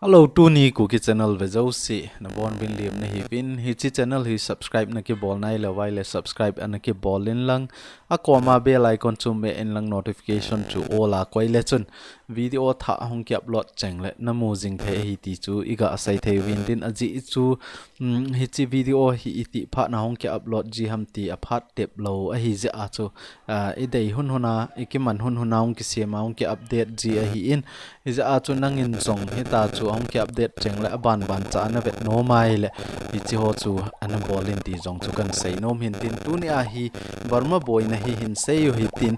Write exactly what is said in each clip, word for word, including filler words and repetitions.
Hello, tuni Kuki channel ve jouse nabonuvin lim nahiuvin, hiche channel hi subscribe nakibol nailou uva ahile subscribe ana kibol inlang, akoma bell icon chu meh inlang, notification chu all a koi le chun video thah hung ki upload chengle namu jing thei ahi ti chu iga sei thei uvin tin, ajeh chu, um, hiche video hi itih phat na hung ki upload ji ham ti aphat tep lou ahi jeh a chu, ah, idei hunhun a, ikiman hunhun a hung kisem a hung ki update ji ahin, hijeh a chu nangin jong hitia chu hung ki update chengle abanban cha ana vet nom ahile, hiche ho chu ana bol in ti jong chu kan sei nom hin tin, tuni a hi Burma boina hi hin sei u hitin,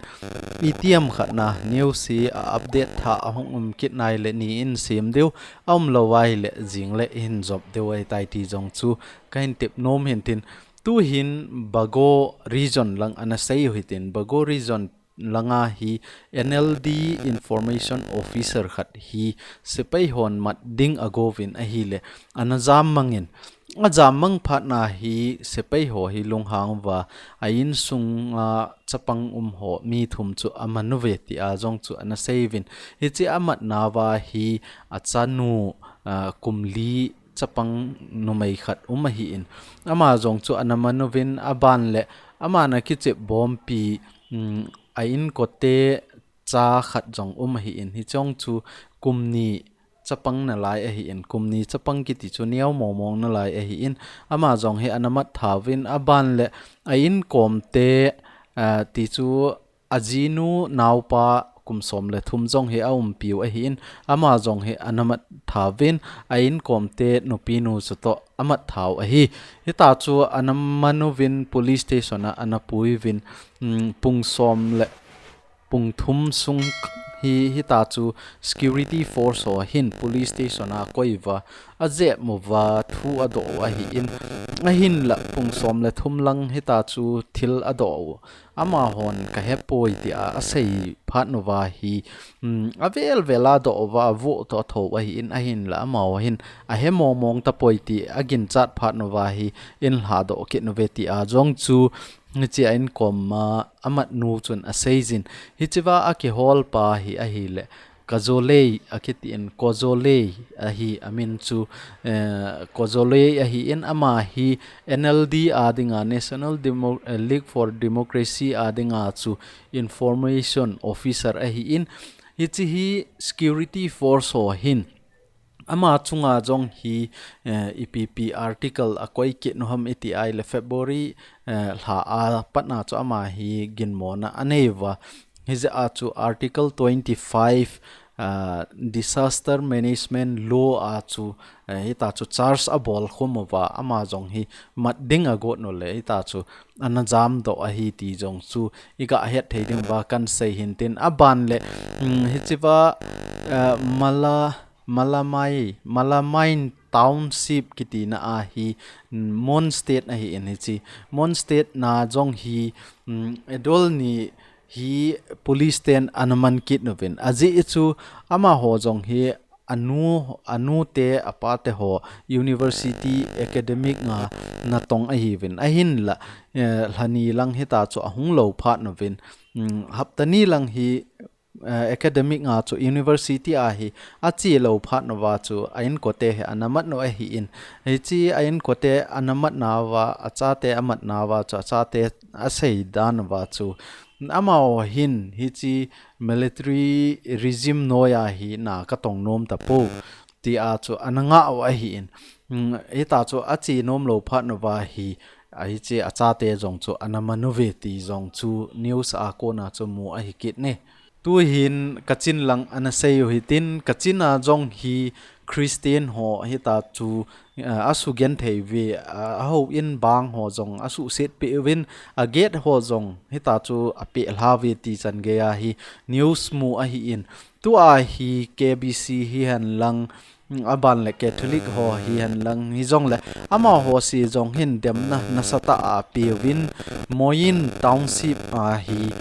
itiham khat na news hi a update thah ahung um kit naile ni in sem diu, aumlou ahile jingle ihin jop diu ahitai ti jong chu kahin tep nom hin tin, tuhin Bago region lang ana sei u hitin, Bago region langa hi N L D Information Officer khat hi sepai hon mat ding agouvin ahile, ana jam mangin, ajam mang phat na hi sepai ho hi lunghang uva, a insunga chapang um ho mi thum chu aman uve tia jong chu ana sei uvin, hiche amat nauva hi achanu, ah, kum li chapang numei khat um ahin, ama jong chu ana man uvin, aban le aman akichep bompi, um, a inkote cha khat jong um ahin, hiche jong chu kum ni chapang nalai ahin, kum ni chapang kiti chu neo mongmong nalai ahin, ama jong hi ana mat thauvin, aban le a inkomte, ah, ti chu ajinu naopa kum som le thum jong hi aumpiu ahin, ama jong hi ana mat thauvin, a inkomte nupinu chutoh amat thau ahi. Hitia chu ana man uvin police station a ana pui uvin, um, pung som le pung thum sung hi, hitia chu security force ho hin police station a akoi uva, ajep uva thu adoh u ahin, ahinla pung som le thum lang hitia chu thil adoh u amahon kahepoi tia asei phat nauva hi, um, avel vel a adoh uva, avoh toh athou ahin, ahinla amaho hin ahe mongmong tapoi ti aginchat phat nauva hi, in lhadoh kit uve tia jong chu hiche a inkom a amat nu chun asei jin. Hichea akihol pa hi ahile Kajolei akitin, Kojolei ahi amin chu, eh, Kojolei ahin, ama hi N L D a dinga, National Demo-, eh, League for Democracy a dinga chu Information Officer ahin, hiche hi security force ho hin ama chunga jong hi, eh, ipi ipi article akoi kit u ham iti ahile February, eh, lha a pat na chu ama hi ginmona anei uva. Hijeh a chu Article twenty-five, ah, Disaster Management Law a chu, eh, hitia chu charge abol khum uva, ama jong hi mat ding agot u le hitia chu ana jamdoh ahi ti jong chu iga het thei ding uva kan sei hin tin, aban le, um, hichea, eh, Mala Malamai, Malamain Township kitina a hi, mm, Mon State ahin, hiche Mon State na jong hi, mm, adult ni hi police ten ana man kit uvin. Ajeh chu amaho jong hi anu, anu te apa te ho university academic nga natong ahiuvin. Ahinla, eh, lha ni lang hitia chu ahung lou phat nauvin. Mm, hapta ni lang hi eh, academic nga chu university a hi ache lou phat nauva chu a inkote hi ana mat u ahin. Hiche a inkote ana mat nauva, achate amat nauva chu achate asei dan uva chu, amaho hin hiche military regime noiya hi na katong nom tapou tia chu ana ngah u ahin. Mm, hitia chu ache nom lou phat nauva hi, a hiche achate jong chu ana man uve ti jong chu news a kona chu mu ahi kit e. Tuhin Kachin lang ana sei u hitin, Kachin a jong hi Christian ho hitia chu, eh, asugenthei uve, a, ahouin bang ho jong asuhset peh uvin, a gate ho jong hitia chu apeh lha uve ti chan geiya hi news mu ahin. Tua hi K B C hihen lang, aban le Catholic ho hihen lang hijongle, amaho se jong hin demna nasatah a apeuvin, Moyin Township a hi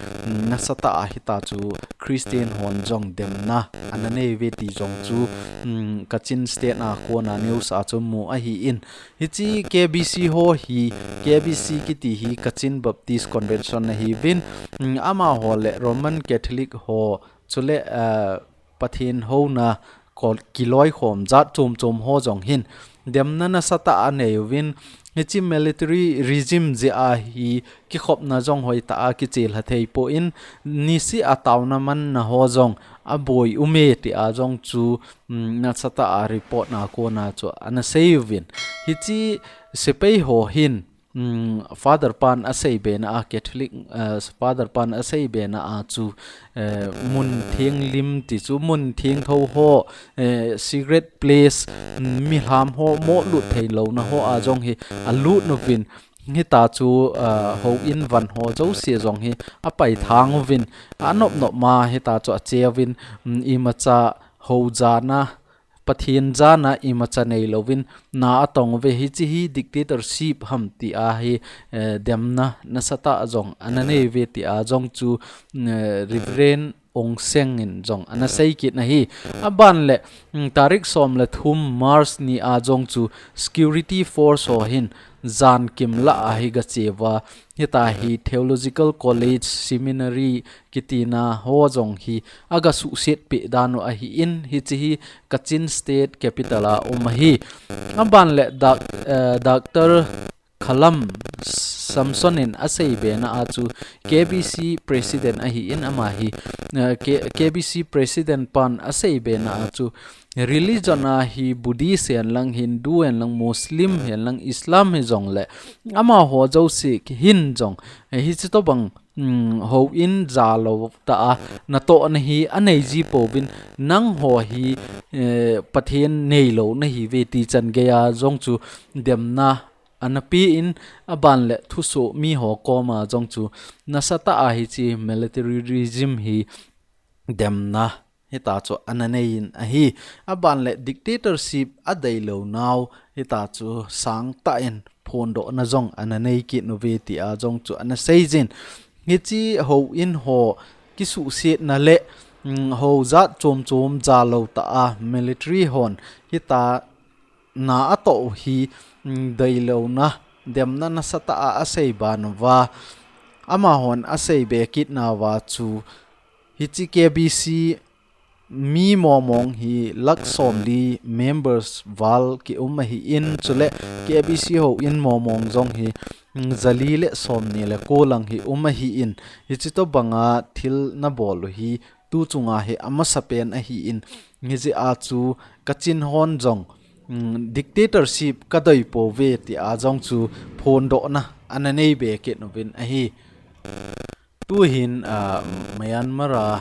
nasatah a hitia chu Christian hon jong demna ana nei uve ti jong chu, um, Kachin State a kona news a chu mu ahin. Hiche K B C ho hi, K B C kiti hi Kachin Baptist Convention ahiuvin, um, amaho le Roman Catholic ho chule, uh, Pathen houna ko-, kiloikhom jat chom chom ho jong hin demna nasatah a anei uvin, hiche military regime jeh a hi kikhopna jong hoitah a kichelha thei pon, niseh a taona manna ho jong aboi ume tia jong chu, um, nasatah a report na kona chu ana sei uvin. Hiche sepai ho hin, um, Father pan asei bena a Catholic, uh, Father pan asei bena a chu, uh, mun theng lim ti chu mun theng tho ho, uh, secret place, um, mihem ho moh lut thei louna ho a jong hi alut uvin, hita chu, uh, houin van ho jouse jong hi apai thang uvin, anop nop ma hita chu ache uvin, um, imacha hou jana, Pathen jana imacha nei louvin na atong uve. Hiche hi dictatorship ham tia hi, eh, demna nasatah jong ana nei uve tia jong chu, eh, Reverend Ong Seng in jong ana sei kit na ahi. Aban le, mm, tarik som le thum March ni a jong chu security force ho hin jan kim lah a hi gache uva, hita hi Theological College, Seminary kiti na ho jong hi aga suhset peh dan u ahin, hiche hi Kachin State Capital a um ahi. Aban le doc-, eh, Doctor Khalam Samson in asei bena a chu K B C President ahin, ama hi, eh, K-, K B C President pan asei bena a chu religion a hi Buddhist hen lang, Hindu hen lang, Muslim hen lang, Islam hi jong le amaho jouse hin jong, eh, hiche tobang, mm, houin ja lou tah a natohna hi anei ji pouvin, nangho hi, eh, Pathen nei lou nahi uve ti chan gei a jong chu demna ana pe in, aban le thusoh mi ho koma jong chu nasatah a hiche military regime hi demna hita chu ana nei in ahi. Aban le dictatorship adei lou nau hita chu sangtah in phondohna jong ana nei kit uve tia jong chu ana sei jin. Hiche houin ho kisuhsetna le, mm, hou jat chom chom ja lou tah a military hon hita na atoh u hi, mm, dei louna demna nasatah a asei ban uva, amahon asei be kit nauva chu, hiche K B C mi mong mong hi lakh somli members val ki um ahin, chule K B C houin mong mong jong hi, mm, jali le somni le ko lang hi um ahin, hiche tobanga thil nabol u hi tu chunga hi amasapen ahin, hijeh a chu Kachin hon jong, mm, dictatorship kadei pouve tia jong chu phondohna ana nei be kit uvin ahi. Tuhin, ah, Myanmar a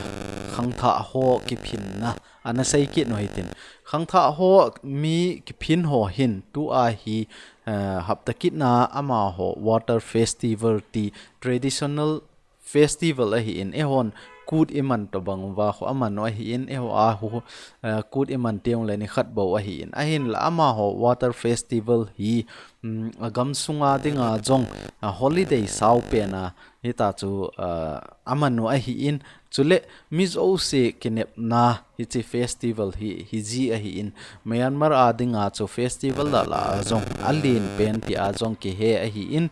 khangthah ho kiphinna ana sei kit u hitin. Khangthah ho mi kiphin ho hin tua hi, ah, hapta kit na amaho Water Festival ti traditional festival ahin, eihon Kut iman tobang uva khu aman u ahin, eiho a khu, eh, Kut iman teng le nikhat bou ahin. Ahinla amaho Water Festival hi, mm, agamsunga dinga jong, ah, holiday saupena hita chu, ah, aman u ahin. Chule mi jouse kinepna hiche festival hi, hiji ahin. Myanmar a dinga chu festival lah lah a jong alen pen tia jong kihe ahin.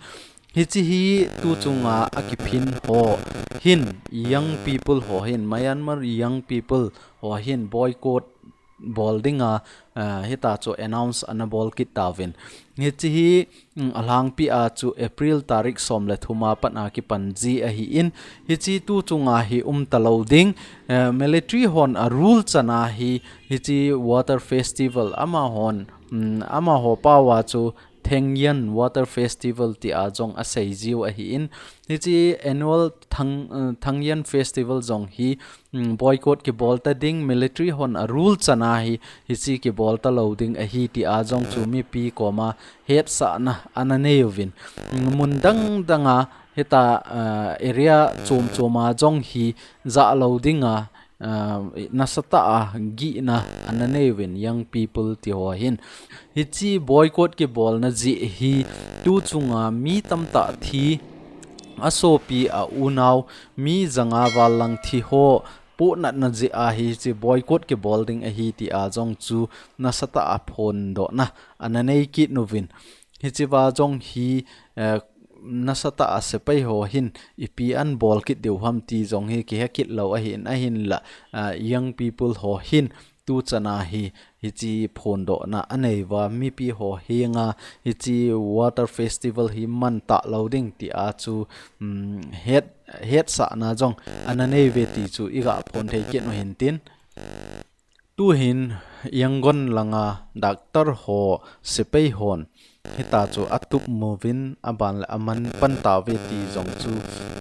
Hiche hi tu chunga akiphin ho hin, young people ho hin, Myanmar young people ho hin boycott bol dinga, ah, hita chu announce ana bol kit tauvin. Hiche hi, mm, alhangpi a chu April tarik som le thum a pat a kipan ji ahin, hiche tu chunga hi um talou ding, eh, military hon a rule chana hi, hiche Water Festival amahon, mm, amaho pao a chu Thangyan Water Festival tia jong asei jiu ahin. Hiche annual Thang, uh, Thangyan Festival jong hi, mm, boycott kibol ta ding, military hon a rule chana hi, hiche kibol talou ding ahi tia jong chu mipi koma hetsahna ana nei uvin. Mm, mun dang danga hita, uh, area chom choma jong hi ja lou dinga, ah, nasatah a gihna ana nei uvin young people ti ho hin. Hiche boycott kibolna jeh hi tu chunga mi tamtah thi, asopi a unau mi janga val lang thi ho pohnatna jeh a hiche boycott kibol ding ahi tia jong chu nasatah a phondohna ana nei kit uvin. Hiche va jong hi, eh, nasatah a sepai ho hin ipi ana bol kit diu ham ti jong hi kihe kit lou ahin, ahinla, ah, young people ho hin tuchana hi, hichi phondohna anei uva, mipi ho henga, hichi Water Festival hi man talou ding tia chu, um, het, hetsahna jong ana nei uve ti chu iga phon thei kit u hintin. Tuhin Yangon langa doctor ho, sepai hon, hitachu atup muvin, aban le aman pan tauve ti jong chu,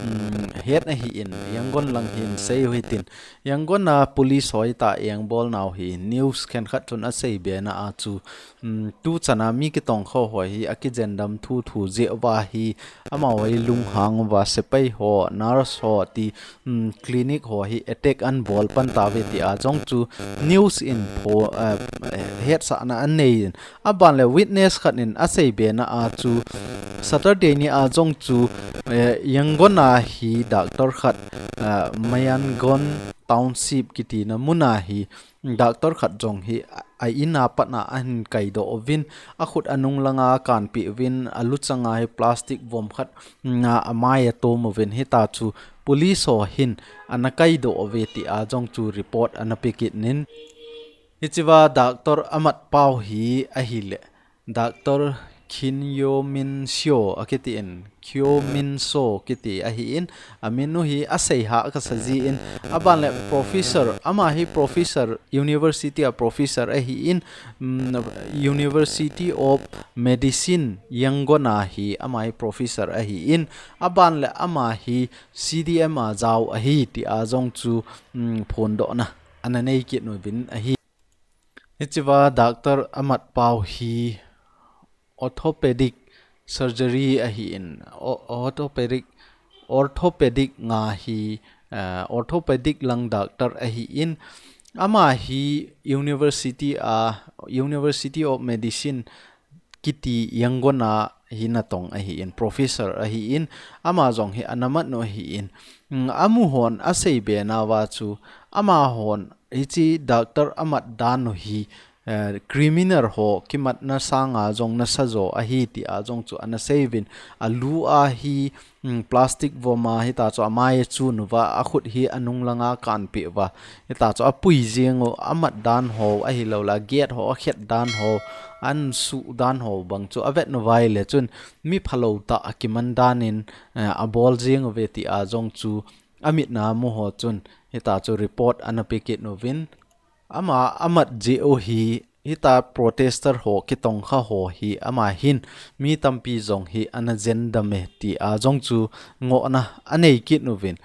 um, het ahin, Yangon lang hin sei u hitin. Yangon a police ho hita engbol nau hi news khenkhat chun asei bena a chu, um, tuchana mi kitongkha ho hi akijendam thuthu jeh uva hi, amaho hi lunghang uva, sepai ho, nurse ho ti, um, clinic ho hi attack anbol pan tauve tia jong chu news in pho, uh, hetsahna anei in, aban le witness khat in asei bena a chu Saturday ni a jong chu, eh, Yangon a hi doctor khat, uh, Mayangon Township kitina muna hi doctor khat jong hi a, a in a pat a ahin kaidoh uvin, akhut anung langa kanpeh uvin, aluchanga hi plastic vom khat, mm, a, amai atom uvin, hitachu police ho hin ana kaidoh uve tia jong chu report ana pe kit in. Hichea doctor amat pau hi ahile, Doctor Khin Yo Min Sio akitin, Kyo Min So kiti ahin, amin u hi asei ha kasa jin, aban le professor, ama hi professor, university a professor ahin, mm, University of Medicine Yangon a hi ama hi professor ahin, aban le ama hi C D M a jao ahi tia jong chu, mm, phondohna ana nei kit uvin ahi. Hichea doctor amat pau hi orthopedic surgery ahin, o-, orthopedic, orthopedic nga hi, eh, orthopedic lang doctor ahin, ama hi university a, University of Medicine kiti Yangon a hi natong ahin, professor ahin, ama jong hi ana mat u ahin, mm, amu hon asei bena uva chu, amahon hichi doctor amat dan u hi, eh, criminal ho kimatna sanga jong nasa jo ahi tia jong chu ana sei uvin, alu a hi, mm, plastic vom a hitachu amai achun uva, akhut hi anung langa kanpeh uva, hitachu apui jing u, amat dan ho, ahilouleh agate ho, akhet dan ho, ansuh dan ho bang chu avet uva ahile chun mi phalou tah akiman dan in, eh, abol jing uve tia jong chu amitna amu ho chun hitachu report ana pe kit uvin. Ama amat jeh u hi, hita protester ho kitongkha ho hi ama hin mi tampi jong hi ana jendam e tia jong chu ngohna anei kit uvin.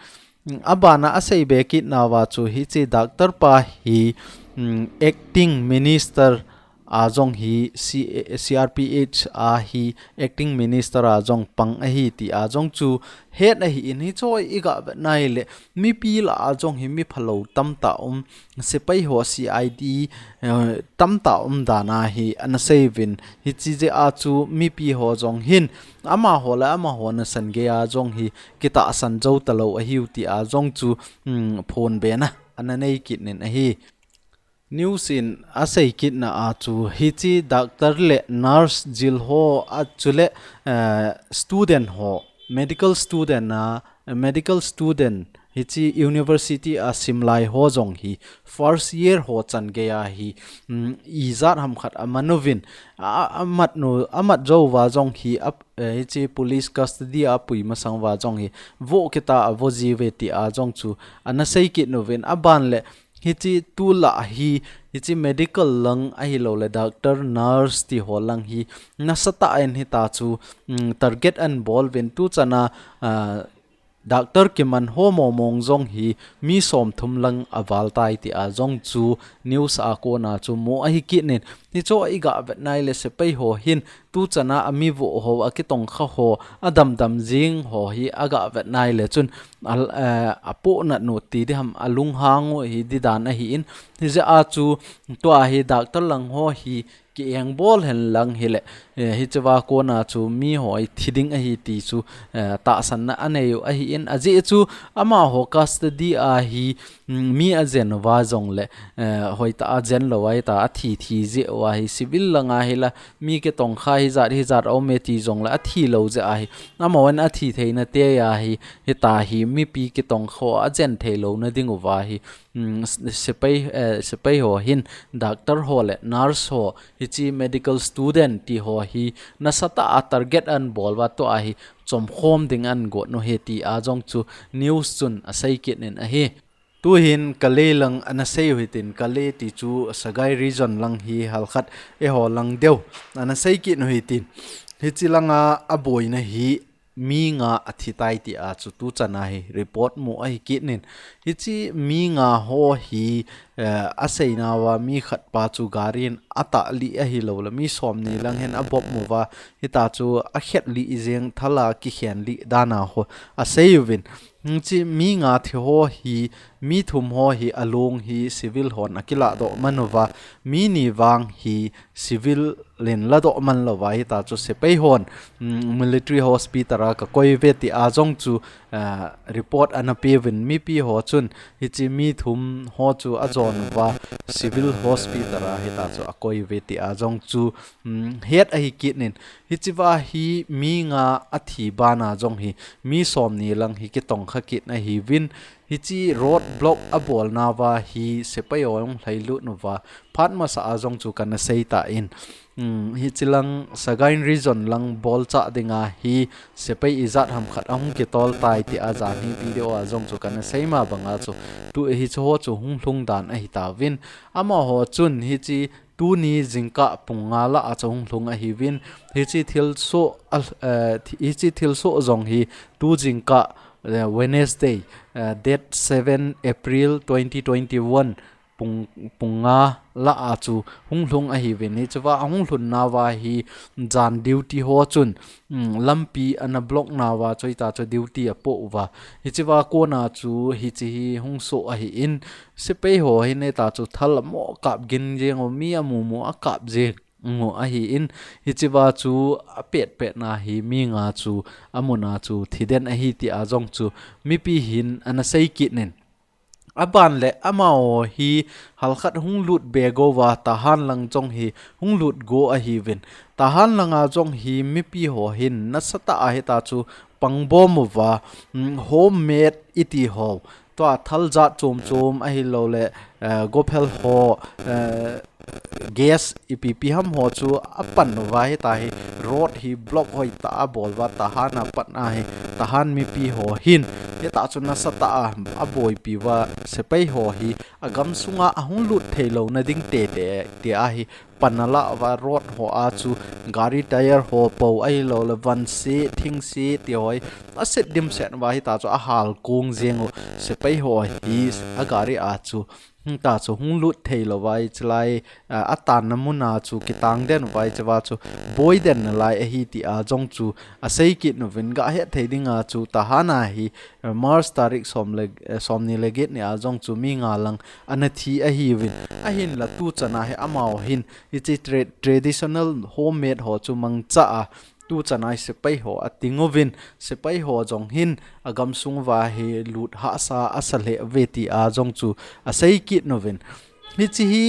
Abana asei be kitna uva chu hichi doctor pa hi, mm, acting minister a jong hi C-, C R P H a hi acting minister a jong pang ahi tia jong chu het ahin, hichu iga vet na ahile mipi lah a jong hi mi phalou tamtah um, sepai ho C I D, eh, tamtah um dan ahi ana sei uvin, hichi jeh a chu mipi ho jong hin amaho le amaho nasan gei a jong hi kitahsan jou talou ahiu tia jong chu, mm, phonbena ana nei kit in ahi. News in asei kitna a chu hichi doctor le nurse jil ho a chule, eh, student ho, medical student a, medical student hichi university a simlai ho jong hi first year ho chan gei a hi, mm, ijat ham khat aman uvin, a, a, amat u, amat jou uva jong hi ap-, eh, hichi police custody a apui masang uva jong hi vo kita avo jiuve tia jong chu ana sei kit uvin, aban le hichi tulai hi, hichi medical lang ahilouleh doctor, nurse ti ho lang hi nasatah in hitachu, mm, target anbol uvin tuchan a, ah, doctor kiman ho momong jong hi mi somthum lang aval tai tia jong chu news a kona chu mu ahi kit in, hichu iga vet na ahile sepai ho hin tuchan a ami vo ho, akitongkha ho, adamdam jing ho hi aga vet na ahile chun al-, eh, apohnat u ti diham, alunghang u hi di dan ahin, hijeh a chu tua hi doctor lang ho hi kiengbol hen lang hile, eh, hichea kona chu mi ho hi thi ding ahi ti chu, eh, tahsanna anei u ahin, ajeh chu amaho custody a hi, mm, mi ajen uva jongle, eh, hoitah a jen lou ahita, athi thi jeh uva hi civil langa hila mi kitongkha hijat, hijat a um e ti jongle athi lou jeh ahi. Amahon athi theina te ahi, hita hi mipi kitong kho a jen thei louna ding uva hi, um, s-, sepai, eh, sepai ho hin, doctor ho le nurse ho, hiche medical student ti ho hi, nasatah a target ahin bol uva tua hi, chomkhom ding ahin got u ahi ti a jong chu news chun asei kit in ahi. Tuhin Kale lang ana sei u hitin, Kale ti chu Sagaing region lang hi halkhat eiho lang deu ana sei kit u hitin. Hiche langa aboina hi mi nga athi tai ti a chu tuchan a hi report mu ahi kit in. Hiche mi nga ho hi, eh, aseina uva mi khat pa chu gari in atah lih ahi lou le mi somni lang hin abop mu uva, hita chu akhet lih jeng, thal a kikhen lih dan a ho asei uvin. Hiche mi nga thi ho hi, mi thum ho hi alung hi civil hon akilah doh man uva, mi ni vang hi civil in la doh man lou uva, hita chu sepai hon, um, military hospital a kakoi uve ti a jong chu, ah, report ana pe uvin, mipi ho chun hiche mi thum ho chu ajon uva civil hospital a hita chu akoi uve ti a jong chu, um, het ahi kit in. Hiche uva hi mi nga athi bana jong hi mi somni lang hi kitong kha kit ahiuvin, hiche road block abolna uva hi sepai ho jong lhailut uva, phat masa a jong chu kana sei tan. Um, hiche lang Sagaing region lang bolcha dinga hi sepai ijat ham khat ahung kitol tai ti a janhi video a jong chu kana sei ma banga chu tu hiche ho chu hung lhung dan ahi tauvin. Amaho chun hiche tuni jingkah pung nga lah a chu hung lhung ahiuvin, hiche thilsoh, ah, eh, thi-, hiche thilsoh jong hi tu jingkah, eh, Wednesday, eh, date seven April twenty twenty-one pung, pung nga lah a chu hung lhung ahiuvin, hiche uva ahung lhunna uva hi jan duty ho chun, um, lampi ana block nauva chu hita chu duty apoh uva. Hiche uva kona chu hiche hi hung soh ahin, sepai ho hin hita chu thal amo kap gin jeng u, mi amu mu akap jeng u ahin, hiche uva chu apet pet na hi mi nga chu amun a chu thiden ahi ti a jong chu mipi hin ana sei kit in. Aban le amaho hi halkhat hung lut be go uva, Tahan lang jong hi hung lut go ahiuvin. Tahan langa jong hi mipi ho hin nasatah a hita chu pangbom uva, um, homemade iti ho. Tua thal jat chom chom ahi lou le, eh, gophel ho, eh, gas ipi ipi ham ho chu apan uva, hita hi road hi block hoitah a abol uva, Tahan a pat a hi, Tahan mipi ho hin hita chu nasatah a aboipi uva, sepai ho hi agam sunga ahung lut thei louna ding tete ti a hi pan ala uva, road ho a chu gari tyre ho po ahi lou le van se, thing se ti ho hi aset dimset uva, hita chu ahal kong jeng u, sepai ho hi agari a chu hita chu hung lut thei lou uva, hiche lai, ah, atanna mun a chu kitang den uva, hiche uva chu boi den nalai ahi ti a jong chu asei kit uvin, gahet thei dinga chu Tahan a hi, eh, March tarik som le, eh, somni le get ni a jong chu mi nga lang ana thi ahiuvin. Ahinla tuchan a hi amaho hin hiche tra-, traditional homemade ho chu mangcha a, tuchan a hi sepai ho ating uvin, sepai ho jong hin agam sung uva hi lut hahsa asa lheh uve ti a jong chu asei kit uvin. Hiche hi,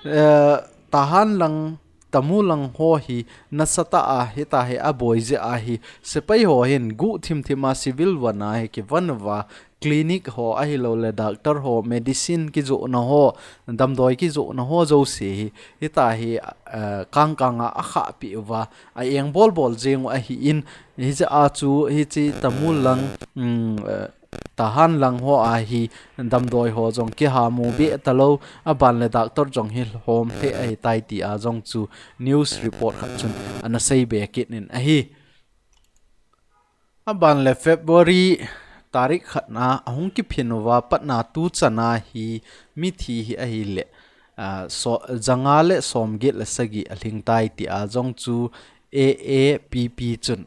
eh, Tahan lang, Tamu lang ho hi nasatah a hita hi aboi jeh a hi sepai ho hin guh thim thim a civil van a hi kivon uva, clinic ho ahi lou le doctor ho, medicine kijohna ho, damdoi kijohna ho jouse hi, hita hi, eh, kang kang a akhah peh uva, a eng bol bol jeng u ahin, hijeh a chu hiche Tamu lang, um, eh, Tahan lang ho a hi damdoi ho jong kihamu be talou, aban le doctor jong hi lhom lheh ahi tai ti a jong chu news report khat chun ana sei be kit in ahi. Aban le February tarik khat na ahung kiphin uva patna tuchan a hi mithi hi ahile, ah, so, janga le somget le sagi alhing tai ti a jong chu A A P P chun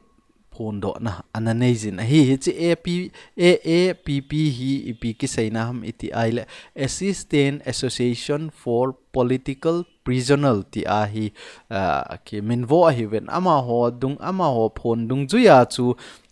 phondohna ana nei jin ahi. Hiche A P, A A P P hi ipi kiseina ham iti ahile, Assistance Association for Political Prisoner ti a hi, ah, kiminvo ahiuvin. Amaho dung, amaho phon dungjui a chu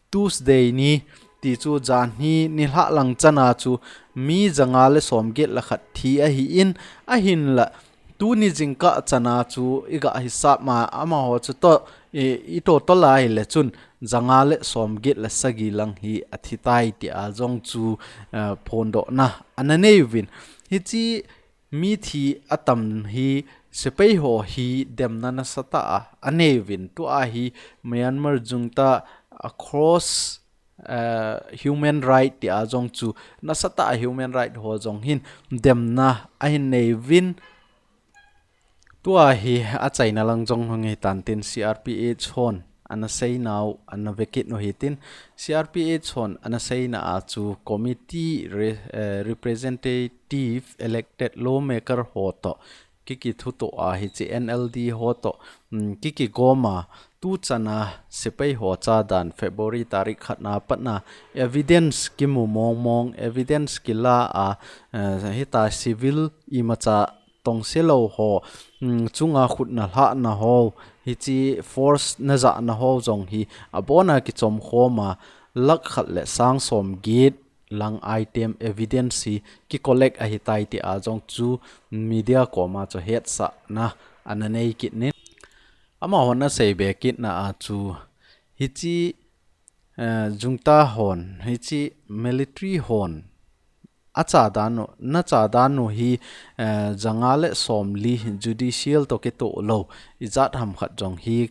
Tuesday ni ti chu janhi nilhah lang chan a chu mi janga le somget le khat thi ahin, ahinla tuni jingkah chan a chu iga hisap ma amaho chu toh i, i total a hile chun zanga le somget le sagi lang hi athi tai tia jong chu, eh, phondohna ana nei uvin. Hiche mithi atam hi sepai ho hi demna nasatah a anei uvin. Tua hi Myanmar junta across, eh, human right tia jong chu nasatah a human right ho jong hin demna ahin nei uvin. Tua hi achaina lang jong hung hitan tin C R P H hon ana seinau ana vekit u hitin, C R P H hon ana seina a chu committee re-, eh, representative elected lawmaker ho toh kikithuto a hiche N L D ho toh, mm, kikigom a tuchan a sepai ho chadan February tarik khat na patna evidence kimu mongmong, evidence kila a, eh, hita civil imacha tongse lou ho, mm, chunga khut nalhahna ho, hiche force najahna ho jong hi abona kichom khom a, lakh khat le sang somget lang item evidence hi kicollect ahitai tia jong chu media koma chu hetsahna ana nei kit in. Amahon asei be kitna a chu hiche, eh, junta hon, hiche military hon achadan u, nachadan u hi, eh, zanga le somli judicial toh kitoh lou, ijat ham khat jong hi,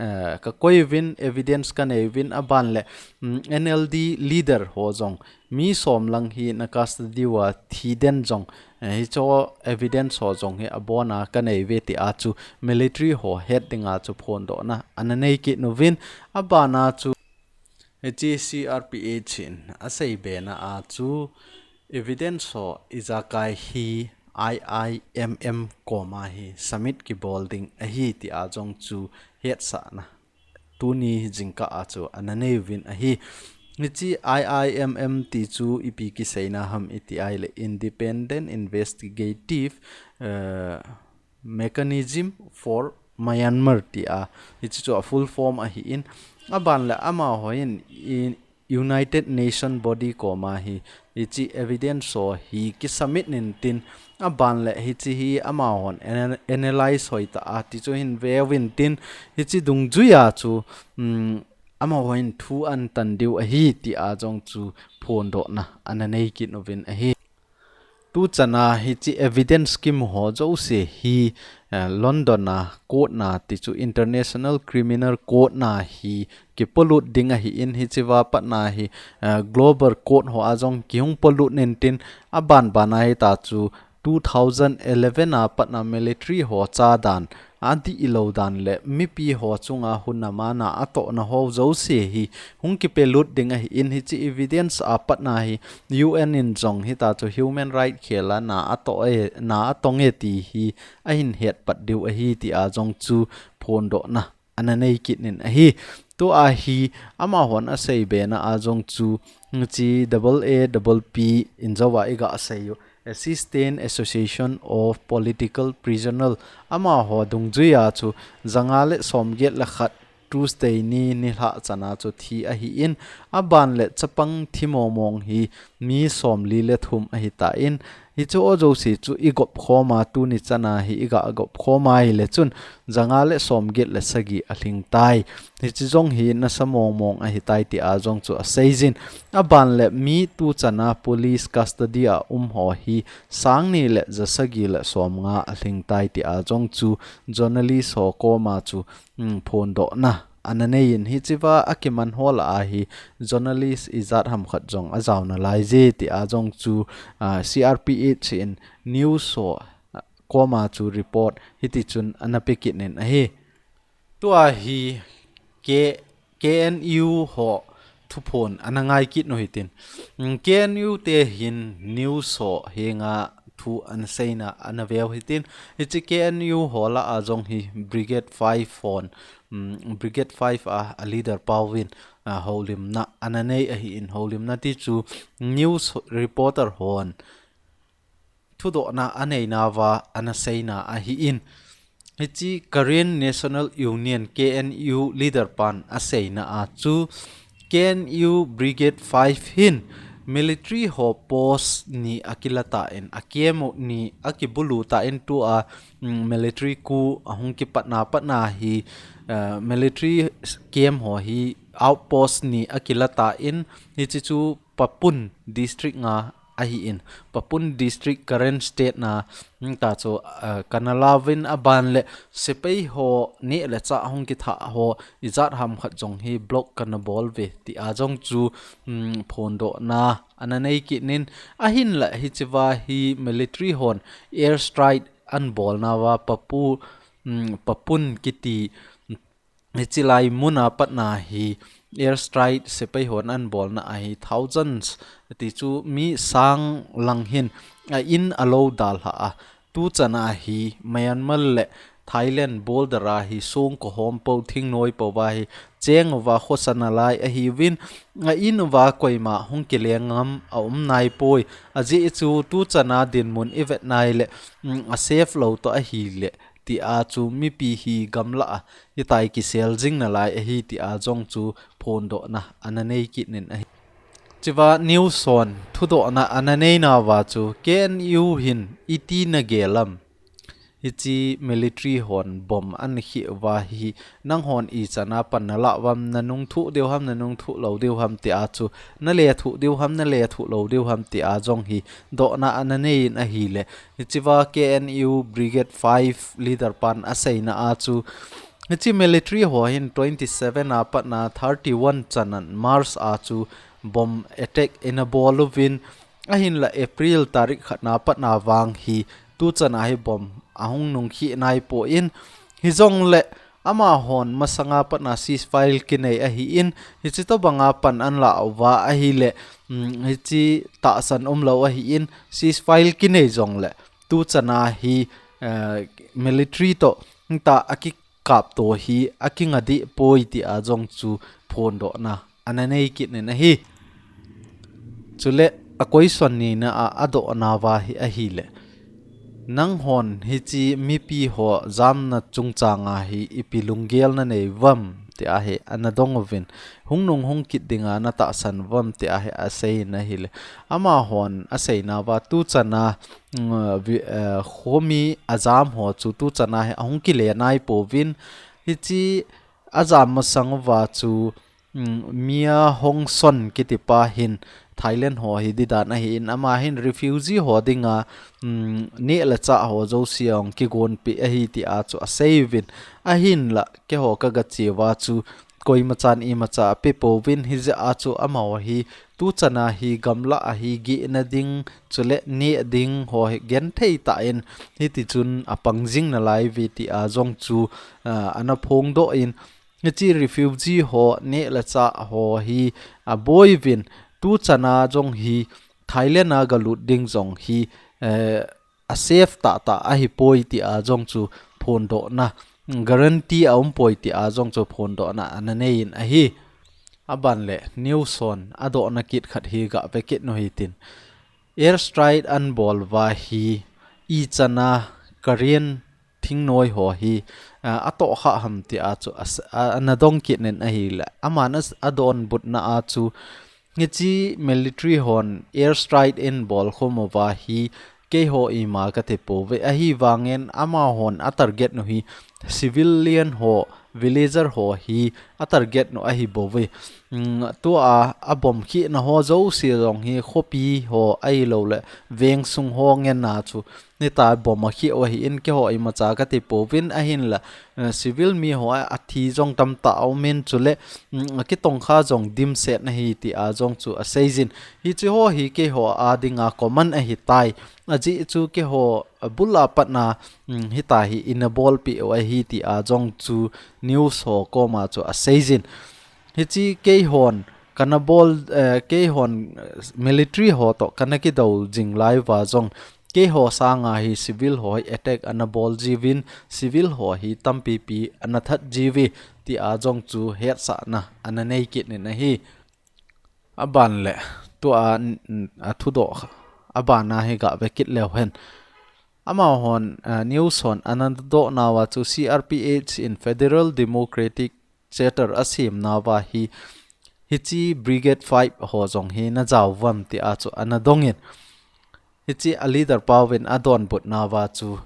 eh, kakoi uvin, evidence kanei uvin, aban le, mm, N L D leader ho jong mi som lang hi na custody uva thiden jong, eh, hicho evidence ho jong hi abona kanei uve tia chu military ho het dinga chu phondohna ana nei kit uvin, abana chu hiche C R P H in asei bena a chu evidence ho ijakai hi I I M M koma hi submit kibol ding ahi tia jong chu hetsahna tuni jingkah a chu ana nei uvin ahi. Hiche I I M M ti chu ipi kiseina ham iti ahile Independent Investigative, eh, Mechanism for Myanmar tia, hiche chu a full form ahin, aban le amahon in United Nation body koma hi hiche evidence ho hi kisubmit intin, aban le hiche hi amahon ana-, analyze hoitah a ti chu hin ve uvin tin, hiche dungjui a chu, um, amahon thu ahin tan diu ahi tia jong chu phondohna ana nei kit uvin ahi. Tuchan a hiche evidence kimu ho jouse hi, eh, London a court na ti chu International Criminal Court na hi kipolut ding ahin, hiche va patna hi, eh, Global Court ho a jong kihung polut intin, aban ban a hita chu two thousand eleven a patna military ho chadan adih lou dan le mipi ho chunga hunam a na atohna ho jouse hi hung kipelut ding ahin, hiche evidence a patna hi U N in jong hita chu human right khel a na atoh e, na atong e ti hi ahin hetpat diu ahi tia jong chu phondohna ana nei kit in ahi. Tua hi amahon asei bena a jong chu hiche double A double P in jouva iga sei u, Assistance Association of Political Prisoner, amaho dungjui a chu zanga le somget le khat Tuesday ni nilhah chan a chu thi ahin, aban le chapang thi mongmong hi mi somli le thum ahitan, hiche ho jouse chu igop khom a tuni chan a hi iga gop khom a hile chun zanga le somget le sagi alhing tai. Hiche jong hi nasa mongmong ahitai tia jong chu aseijin. Aban le mi tuchan a police custody a um ho hi sang ni le ja sagi le somnga alhing tai tia jong chu journalist ho koma chu, um, phondohna ana nei in, hiche va akiman ho lah a hi journalist ijat ham khat jong ajao nalai je tia jong chu, ah, C R P H in news ho, ah, koma chu report hiti chun ana pe kit in ahi. Tua hi K-, K N U ho thuphon ana ngai kit u hitin. Um, K N U te hin news ho henga thu ana seina ana veu hitin. Hiche K N U ho lah a jong hi Brigade five hon, um, Brigade five a, a leader pauvin, a, houlimna ana nei ahin, houlimna ti chu news reporter hon thudohna aneina uva ana seina ahin. Hiche Karen National Union, K N U, leader pan aseina a chu K N U Brigade five hin Military ho post ni akila tan, a camp ni akibulu tan tua, mm, military coup ahung kipatna patna hi, uh, military camp ho hi outpost ni akila tan, hiche chu Papum district nga ahin, Papum district Karen state na, mm, ta chu, uh, kana lavin aban le sepai ho neh le chah hung kitha ho ijat ham khat jong hi block kana bol ve tia jong chu, mm, phondohna ana nei kit in, ahinla hichea hi military hon air strike ana bolna uva Papu, mm, Papum kiti, hiche lai muna patna hi air strike sepai hon ana bolna ahi thousands ti chu mi sang lang hin a in a lo dalha a, tuchan a hi Myanmar le Thailand border a hi songko hom po thingnoi po uva hi cheng uva khosa nalai ahiuvin, a in uva koima hung kile ngam a um nai poi, ajeh chu tuchan a dinmun ivet nai le, mm, a safe lo toh ahile tia chu mipi hi gamla a hitia kisel jing nalai ahi tia jong chu phondohna ana nei kit in ahi. Chea news hon thudohna ana neina uva chu K N U hin iti nagel am? Hiche military hon bomb ana khih uva hi nanghon ichan a pan nalah uvam, nanung thuh diu ham, nanung thuh lou diu ham tia chu, nale thuh diu ham, nale thuh lou diu ham tia jong hi dohna ana nei in ahile, hichea K N U Brigade five leader pan aseina a chu, hiche military ho hin twenty seven a patna thirty one chanin March a chu bomb attack ana bol uvin, ahinla April tarik khat na patna vang hi tuchan a hi bomb ahung nung khih nai poi, hijongle amahon masanga patna ceasefire kinei ahin, hiche tobanga pan ana lah uva ahile, mm, hiche tahsan umlou ahin, ceasefire kinei jongle tuchan a hi, eh, military toh ta aki kap to hi akinga deh poi tia jong chu phondohna ana nei kit in ahi. Chule a question nina a adohna uva hi ahile, nanghon hiche mipi ho jamna chungchang a hi ipi lunggel nanei uvam tia hi ana dong uvin, hung nung hung kit dinga natahsan uvam tia hi asei in ahile, amahon aseina uva tuchan a, mm, vi-, eh, khomi ajam ho chu tuchan a hi ahung kile nai pouvin, hiche ajam masang uva chu, mm, Mya Hong Son kitipa hin Thailand ho hi didan ahin, ama hin refugee ho dinga, mm, neh le chah ho jouse ahung kigonpeh ahi tia chu asei uvin, ahinla keiho kaga che uva chu koima chan imacha ape pouvin, hijeh a chu amaho hi tuchan a hi gamla a hi gehna ding, chule neh ding ho hi genthei tah in hiti chun apang jing nalai uve tia jong chu, ah, ana phongdoh in, hiche refugee ho neh le chah ho hi aboi uvin, tuchan a jong hi Thailand a galut ding jong hi, eh, a safe tahtah ahipoi tia jong chu phondohna, guarantee a umpoi tia jong chu phondohna ana nei in ahi. Aban le news hon adohna kit khat hi gave kit u hitin. Air strike ana bol uva hi ichan a Karen thingnoi ho hi, ah, atohkhah ham tia chu as-, a, ana dong kit in ahile, aman as-, adonbutna a chu, hiche military hon air strike ana bol khum uva hi keiho ima kati pouve, ahivangin amahon atarget u hi civilian ho, villager ho hi atarget u ahi bouve. Mm, tua abomb khihna ho jouse jong hi khopi ho ahilouleh veng sung ho ngen a chu hitia bomb akhih u ahin, keiho imacha kati pouvin, ahinla, eh, civil mi ho a, athi jong tamtah aumin, chule, mm, akitongkha jong dimset ahi tia jong chu asei jin. Hiche ho hi keiho a dinga common ahitai. Ajeh chu keiho abul a patna, mm, hitia hi ina bolpeh u ahi tia jong chu news ho koma chu asei jin. Hiche keihon kana bol, eh, keihon, eh, military ho toh kana kido jing lai uva jong keiho sanga hi civil ho hi attack ana bol jiuvin, civil ho hi tampipi ana that jiuve tia jong chu hetsahna ana nei kit in ahi. Aban le tua, n-, n-, athudoh abana hi gave kit leu hen. Amahon, ah, news hon ana dohna uva chu C R P H in Federal Democratic Charter asemna uva hi Hiche Brigade five ho jong hi na jao uvam tia chu ana dongin. Hiche a leader pauvin a donbutna uva chu,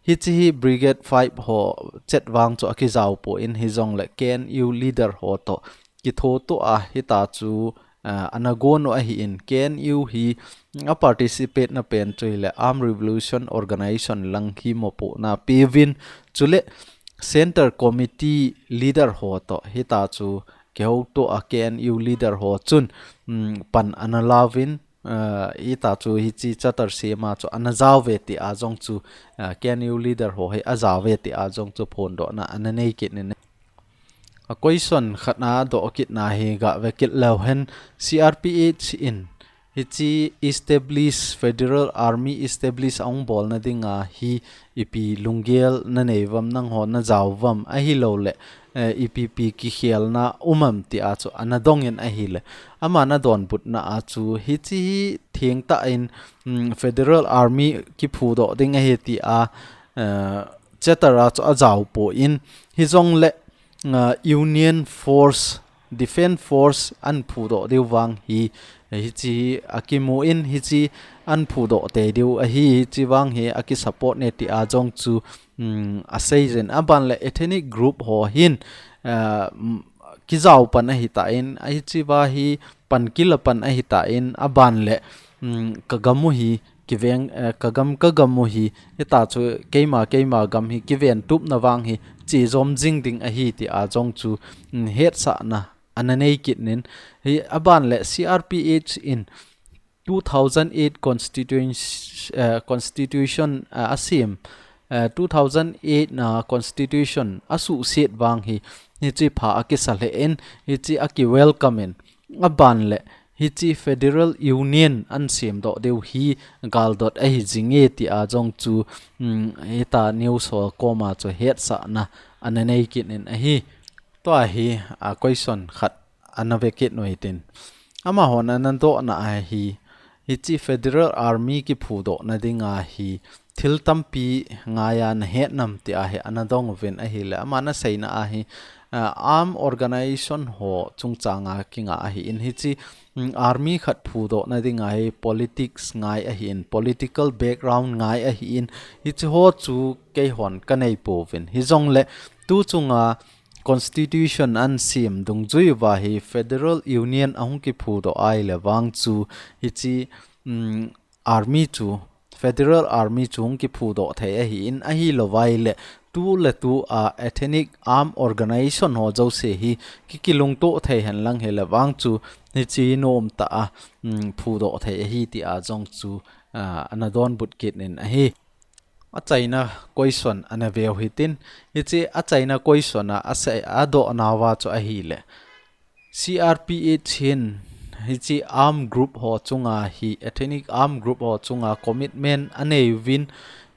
hiche hi Brigade five ho chet vang chu a kijao poi, hijongle K N U leader ho toh kitho toh a hita chu, ah, ana gon u ahin, K N U hi a participate na pen chu hile Armed Revolution Organization lang hi mopohna peuvin, chule Centre Committee leader ho toh hita chu kihou toh a K N U leader ho chun, um, pan ana lauvin, ah, hita chu hiche charter sem a chu ana jao uve tia jong chu, ah, K N U leader ho hi a jao uve tia jong chu phondohna ana nei kit in. A question khat na doh kit na hi gave kit leu hen, C R P H in hiche establish, Federal Army establish ahung bolna dinga hi ipi lunggel na nei uvam, nangho na jao uvam, ahilouleh, eh, ipi pi kikhelna um am tia chu ana dongin ahile. Aman a donbutna a chu hiche hi thengtah in, mm, Federal Army kiphudoh ding ahi tia, eh, charter a chu a jao poi, hijongle, ah, Union Force, Defence Force an phudoh diu vang hi, hiche hi a kimun, hiche an phudoh tei diu ahi, hiche vang hi a kisupport ne tia jong chu, um, a seijin. Aban le ethnic group ho hin, ah, um, kijao pan ahi tan, hiche va hi pan kila pan ahi tan, aban le, um, ka gam u hi kiveng, eh, ka gam, ka gam u hi, hita chu keima, keima gam hi kiventupna vang hi chejom jing ding ahi tia jong chu, mm, hetsahna ana nei kit in. Hi aban le C R P H in two thousand eight constitution, eh, constitution, eh, a sem, eh, two thousand eight na constitution a suhset vang hi, hiche pha a kisa lheh in, hiche a ki welcome in, aban le hiche Federal Union an semdoh diu hi galdot ahi jinge tia jong chu, um, hita news ho koma chu hetsahna ana nei kit in ahi. Tua hi, a, question khat ana ve kit u hitin. Amahon ana dohna a hi, hiche Federal Army kiphudohna dinga hi thil tampi ngaiya na het nam tia hi ana dong uvin ahile. Aman a seina a hi, ah, armed organization ho chungchanga kinga ahin, hiche, mm, army khat phudohna dinga hi politics ngai ahin, political background ngai ahin, hiche ho chu keihon ka nei pouvin. Hijongle tu chunga constitution an sem dungjui uva hi Federal Union ahung kiphudoh ahile vang chu hiche, mm, army chu, Federal Army chu hung kiphudoh thei ahin, ahilou vaile tu le tu a ethnic armed organization ho jouse hi ki, kilungto thei henlang hile vang chu hiche nom tah a, mm, phudoh thei ahi tia jong chu, ah, ana donbut kit in ahi. Achaina question ana veu hitin, hiche achaina question a, a sei, a dohna uva chu ahile. C R P H hin hiche armed group ho chunga hi, ethnic armed group ho chunga commitment a nei uvin,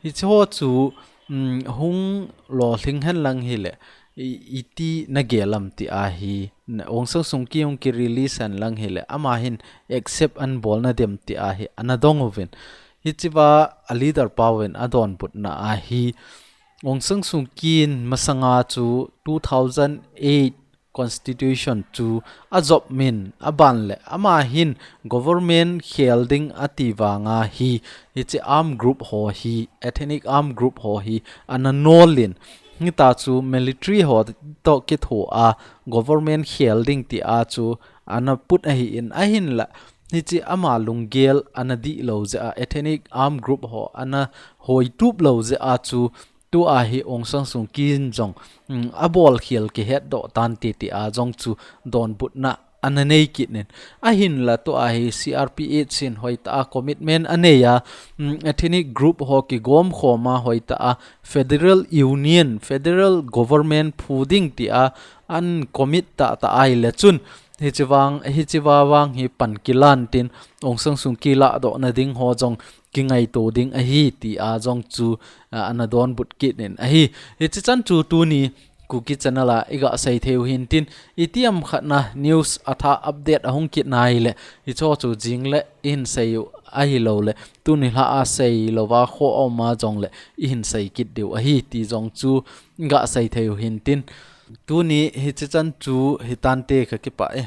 hiche ho chu, um, hung lolhing henlang hile, i, iti na gel am tia hi, na, Aung San Suu Kyi hung ki release henlang hile, ama hin accept an bol nadem tia hi, ana dong uvin. Hiche va a leader pauvin a donbutna a hi, Aung San Suu Kyi in masanga chu two thousand eight constitution chu a jop min aban le ama hin government khel ding ati vanga hi, hiche armed group ho hi, ethnic armed group ho hi ana nolin, hita chu military ho toh kitho a government khel ding tia chu ana put ahin, ahinla hiche ama lunggel ana dihlou jeh a, ethnic armed group ho ana hoitup lou jeh a chu tua hi Aung San Suu Kyi in jong, um, a bolkhel kihetdoh tante tia jong chu donbutna ana nei kit in. Ahinla tua hi C R P H in hoitah a commitment a nei a, um, ethnic group ho kigom khom a hoitah a Federal Union, Federal Government phu ding tia an commit tahtah ahile chun, hiche vang, hiche va vang hi pan kilan tin Aung San Suu Kyi lahdoh nading ho jong kingaito ding ahi tia jong chu, ah, ana donbut kit in ahi. Hiche chan chu tuni Kuki channel a i ga sei thei u hintin, itiam khat na news a thah update ahung kit nai le, hiche ho chu jing le i hin sei u ahilou le, tuni lha a sei louva kho a um a jong le i hin sei kit diu ahi ti jong chu i ga sei thei u hintin. Tuni hiche chan chu hitante, ka kipah e.